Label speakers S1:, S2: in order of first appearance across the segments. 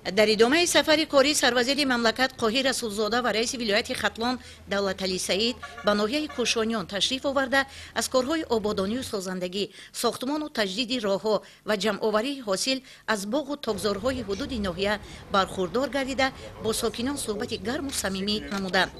S1: Дар идомаи сафари кории сарвазири мамлакат Қоҳир Расулзода ва раиси вилояти Хатлон Давлаталӣ Саид ба ноҳияи Кӯшониён ташриф оварда, аз корҳои ободонию созандагӣ, сохтмону таҷдиди роҳҳо ва ҷамъоварии ҳосил аз боғу токзорҳои ҳудуди ноҳия бархурдор гардида, бо сокинон суҳбати гарму самимӣ намуданд.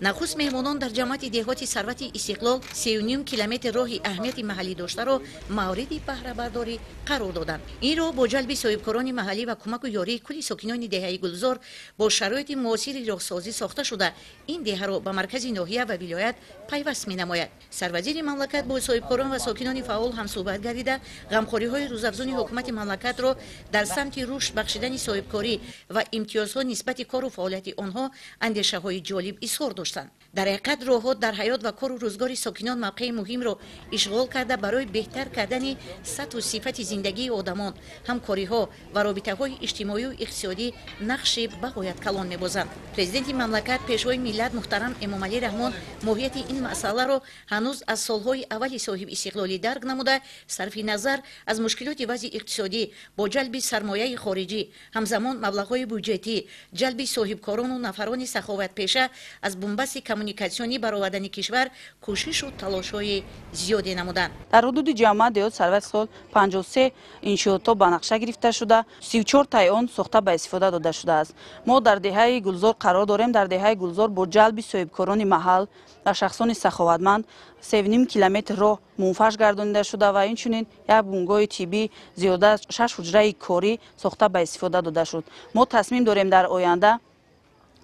S1: Нахуст меҳмонон дар ҷамоати деҳоти Сарвати Истиқлол 3,5 километр роҳи аҳамияти маҳаллӣ доштаро мавриди баҳрабардорӣ қарор доданд. Ин роҳ бо ҷалби соҳибкорони маҳаллӣ ва кӯмаку ёрии кулли сокинони деҳаи Гулзор бо шароити муосири роҳсозӣ сохта шуда, ин деҳаро ба маркази ноҳия ва вилоят пайваст менамояд. Сарвазири мамлакат бо соҳибкорон ва сокинони фаъол ҳамсӯҳбат гардида, ғамхориҳои рӯзафзуни ҳукумати мамлакатро дар самти рушд бахшидани соҳибкорӣ ва имтиёзҳо нисбати кору фаъолияти онҳо андешаҳои ҷолиб изҳор доштанд. Дар ҳақиқат, роҳҳо дар ҳаёт ва кору рӯзгори сокинон мавқеи муҳимро ишғол карда, барои беҳтар кардани сатҳу сифати зиндагии одамон, ҳамкориҳо ва робитаҳои иҷтимоию иқтисодӣ нақши бағоят калон мебозанд. Президенти мамлакат, Пешвои миллат муҳтарам Эмомалӣ Раҳмон моҳияти ин масъаларо ҳанӯз аз солҳои аввали соҳибистиқлолӣ дарк намуда, сарфи назар аз мушкилоти вазъи иқтисодӣ, бо ҷалби сармояи хориҷӣ, ҳамзамон маблағҳои буҷетӣ, ҷалби соҳибкорону нафарони саховатпеша, аз бунбасти коммуникатсионӣ баровардани кишвар кӯшишу талошҳои зиёде намуданд.
S2: Дар ҳудуди ҷамоат деҳот Сарват Истиқлол 53 иншоотҳо ба нақша гирифта шуда, 34 таи он сохта ба истифода дода шудааст. Мо дар деҳаи Гулзор қарор дорем. Дар деҳаи Гулзор бо ҷалби соҳибкорони маҳал ва шахсони саховатманд 3,5 километр роҳ мунфарш гардонида шуда ва инчунин як бунгоҳи тиббӣ, зиёда аз шаш ҳуҷраи корӣ сохта ба истифода дода шуд. Мо тасмим дорем, дар оянда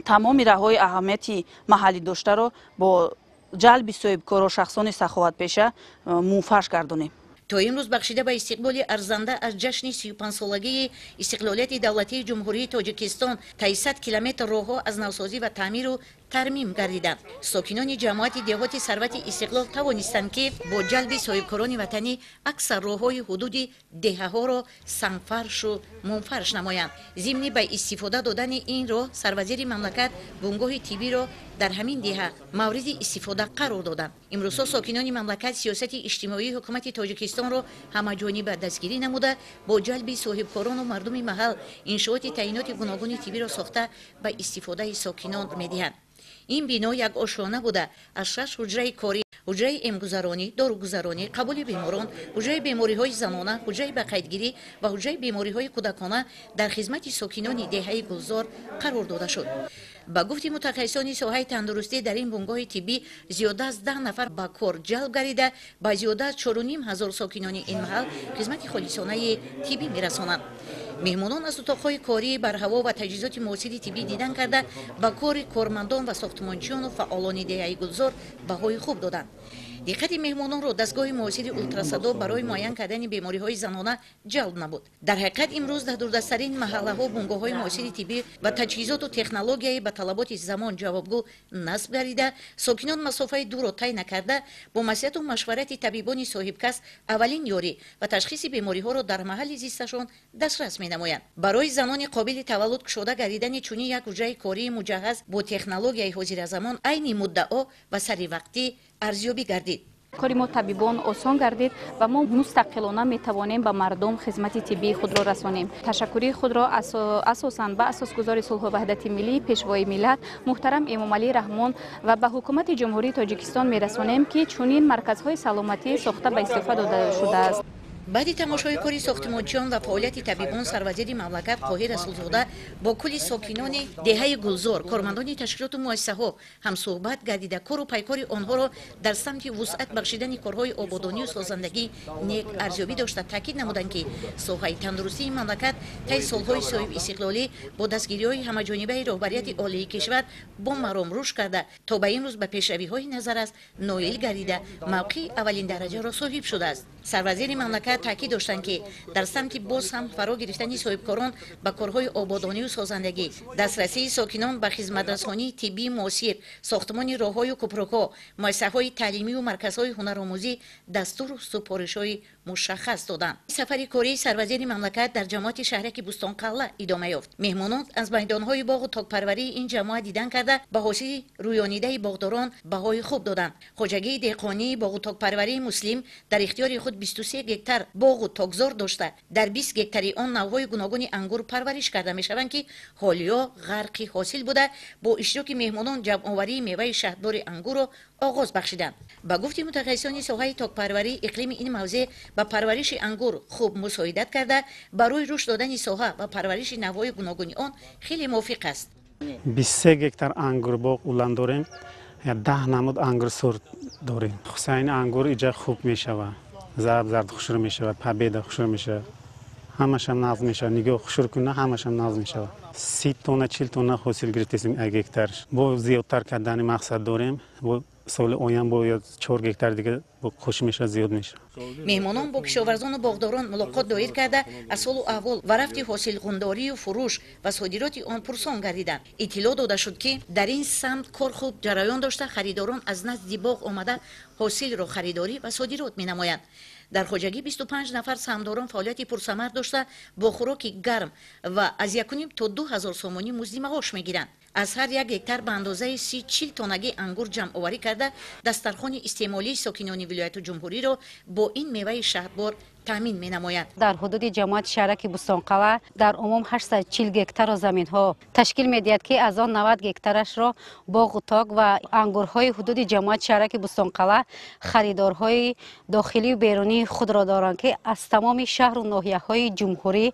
S2: тамоми роҳҳои аҳамияти маҳаллӣ доштаро бо ҷалби соҳибкоро, шахсони саховатпеша мунфарш гардонем.
S1: То имрӯз бахшида ба истиқболи арзанда аз ҷашни 35-солагии истиқлолияти давлатии Ҷумҳурии Тоҷикистон таи 100 километр роҳҳо аз навсозӣ ва таъмиру тармим гардиданд. Сокинони ҷамоати деҳоти Сарвати Истиқлол тавонистанд, ки бо ҷалби соҳибкорони ватанӣ аксар роҳҳои ҳудуди деҳаҳоро сангфаршу мунфарш намоянд. Зимни ба истифода додани ин роҳ сарвазири мамлакат бунгоҳи тиббиро дар ҳамин деҳа мавриди истифода қарор доданд. Имрӯзҳо сокинони мамлакат сиёсати иҷтимоии ҳукумати Тоҷикистонро ҳамаҷониба дастгирӣ намуда, бо ҷалби соҳибкорону мардуми маҳал иншооти таъиноти гуногуни тиббиро сохта, ба истифодаи сокинон медиҳанд. Ин бино як ошёна буда, аз шаш ҳуҷраи корӣ: ҳуҷраи эмгузаронӣ, дорӯгузаронӣ, қабули беморон, ҳуҷраи бемориҳои занона, ҳуҷраи бақайдгирӣ ва ҳуҷраи бемориҳои кӯдакона дар хизмати сокинони деҳаи Гулзор қарор дода шуд. Ба гуфти мутахассисони соҳаи тандурустӣ, дар ин бунгоҳи тиббӣ зиёда аз 10 нафар ба кор ҷалб гардида, ба зиёда аз 4500 сокинони ин маҳал хизмати холисонаи тиббӣ мерасонанд. Меҳмонон аз утоқҳои кории барҳаво ва таҷҳизоти муосири тиббӣ дидан карда, ба кори кормандон ва сохтмончиёну фаъолони деҳаи Гулзор баҳои хуб доданд. Диққати меҳмононро дастгоҳи муосири ултрасадо барои муайян кардани бемориҳои занона ҷалб намуд. Дар ҳақиқат, имрӯз дар дурдасттарин маҳаллаҳо бунгоҳҳои муосири тиббӣ ва таҷҳизоту технологияи ба талаботи замон ҷавобгӯ насб гардида, сокинон масофаи дурро тай накарда, бо маслиҳату машварати табибони соҳибкасб аввалин ёрӣ ва ташхиси бемориҳоро дар маҳалли зисташон дастрас менамоянд. Барои занони қобили таваллуд кушода гардидани чунин як ҳуҷраи кории муҷаҳҳаз бо технологияи ҳозиразамон айни муддао ва саривақтӣ арзёбӣ гардид.
S3: Кори мо, табибон, осон гардид ва мо мустақилона метавонем ба мардум хизмати тиббии худро расонем. Ташаккурии худро асосан ба асосгузори сулҳу ваҳдати миллӣ, Пешвои миллат муҳтарам Эмомалӣ Раҳмон ва ба ҳукумати Ҷумҳурии Тоҷикистон мерасонем, ки чунин марказҳои саломатӣ сохта ба истифода дода шудааст.
S1: Баъди тамошои кори сохтмончиён ва фаъолияти табибон сарвазири мамлакат Қоҳир Расулзода бо кулли сокинони деҳаи Гулзор, кормандони ташкилоту муассисаҳо ҳамсӯҳбат гардида, кору пайкори онҳоро дар самти вусъат бахшидани корҳои ободонию созандагӣ нек арзёбӣ дошта, таъкид намуданд, ки соҳаи тандурустии мамлакат таи солҳои соҳибистиқлолӣ бо дастгириҳои ҳамаҷонибаи роҳбарияти олии кишвар бо маром рушд карда, то ба имрӯз ба пешравиҳои назаррас ноил гардида, мавқеи аввалин дараҷаро соҳиб шудааст. Сарвазири мамлакат таъкид доштанд, ки дар самти боз ҳам фаро гирифтани соҳибкорон ба корҳои ободонию созандагӣ, дастрасии сокинон ба хизматрасонии тиббии муосир, сохтмони роҳҳою кӯпрукҳо, муассисаҳои таълимию марказҳои ҳунаромӯзӣ дастуру супоришҳои Мушаххас доданд. Сафари кории сарвазири мамлакат дар ҷамоати шаҳраки Бӯстонқалъа идома ёфт. Меҳмонон аз майдонҳои боғу токпарварии ин ҷамоат дидан карда, ба ҳосили рӯёнидаи боғдорон баҳои хуб доданд. Хоҷагии деҳқонии боғу токпарварии Муслим дар ихтиёри худ 23 гектар боғу токзор дошта, дар 20 гектари он навъҳои гуногуни ангур парвариш карда мешаванд, ки ҳолиё ғарқи ҳосил буда, бо иштироки меҳмонон ҷамъоварии меваи шаҳдбори ангурро оғоз бахшиданд. Ба гуфти мутахассисони соҳаи токпарварӣ, иқлими ин мавзеъ ба парвариши ангур хуб мусоидат карда, барои рушд додани соҳа ва парвариши навъҳои гуногуни он хеле мувофиқ аст.
S4: 23 гектар ангурбоғ улан дорем, 10 намуд ангур сорт дорем. Ҳусайн ангур иҷа хуб мешавад, зард зард хушрӯ мешавад, Победа хушрӯ мешавад, ҳамашам нағз мешавад. Нигоҳ хушрӯ куна, ҳамашам нағз мешавад. 30 тонна, 40 тонна ҳосил гирифтесем як гектарш. Бо зиёдтар кардани мақсад дорем. Бо соли оянд бо 4 гектар дига қӯш мешавад, зиёд мешавад.
S1: Меҳмонон бо кишоварзону боғдорон мулоқот доир карда, аз ҳолу аҳвол ва рафти ҳосилғундорию фурӯш ва содироти он пурсон гардиданд. Иттилоъ дода шуд, ки дар ин самт кор хуб ҷараён дошта, харидорон аз назди боғ омада ҳосилро харидорӣ ва содирот менамоянд. Дар хоҷагӣ 25 нафар саҳмдорон фаъолияти пурсамар дошта, бо хӯроки гарм ва аз 1,5 то 2000 сомонӣ музди маош мегиранд. Аз ҳар як гектар ба андозаи 30-40 тоннагӣ ангур ҷамъоварӣ карда, дастархони истеъмолии сокинони вилояту ҷумҳуриро бо ин меваи шаҳдбор таъмин менамояд.
S5: Дар ҳудуди ҷамоати шаҳраки Бӯстонқалъа дар умум 840 гектарро заминҳо ташкил медиҳад, ки аз он 90 гектарашро боғу ток ва ангурҳои ҳудуди ҷамоати шаҳраки Бӯстонқалъа харидорҳои дохилию берунии худро доранд, ки аз тамоми шаҳру ноҳияҳои ҷумҳурӣ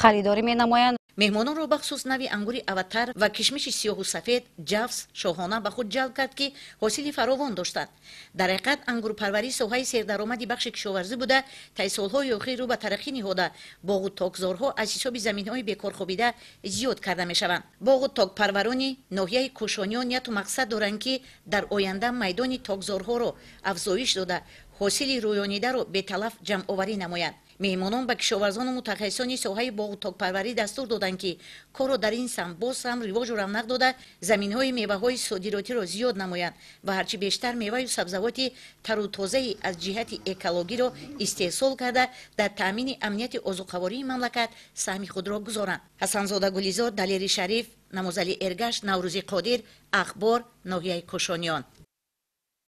S5: харидорӣ менамоянд.
S1: Меҳмононро бахусус нави ангури Аватар ва кишмиши сиёҳу сафед ҷавз шоҳона ба худ ҷалб кард, ки ҳосили фаровон доштанд. Дар ҳақиқат, ангурпарварӣ соҳаи сердаромади бахши кишоварзӣ буда, таи солҳои охир рӯ ба тараққӣ ниҳода, боғу токзорҳо аз ҳисоби заминҳои бекорхобида зиёд карда мешаванд. Боғу токпарварони ноҳияи Кӯшониён нияту мақсад доранд, ки дар оянда майдони токзорҳоро афзоиш дода, ҳосили рӯёнидаро беталаф ҷамъоварӣ намоянд. Меҳмонон ба кишоварзону мутахассисони соҳаи боғу токпарварӣ дастур доданд, ки корро дар ин самт боз ҳам ривоҷу равнақ дода, заминҳои меваҳои содиротиро зиёд намоянд ва ҳарчи бештар меваю сабзавоти тару тозаи аз ҷиҳати экологиро истеҳсол карда, дар таъмини амнияти озуқавории мамлакат саҳми худро гузоранд. Ҳасанзода Гулизор, Далери Шариф, Намозали Эргаш, Наврӯзи Қодир, Ахбор, ноҳияи Кӯшониён.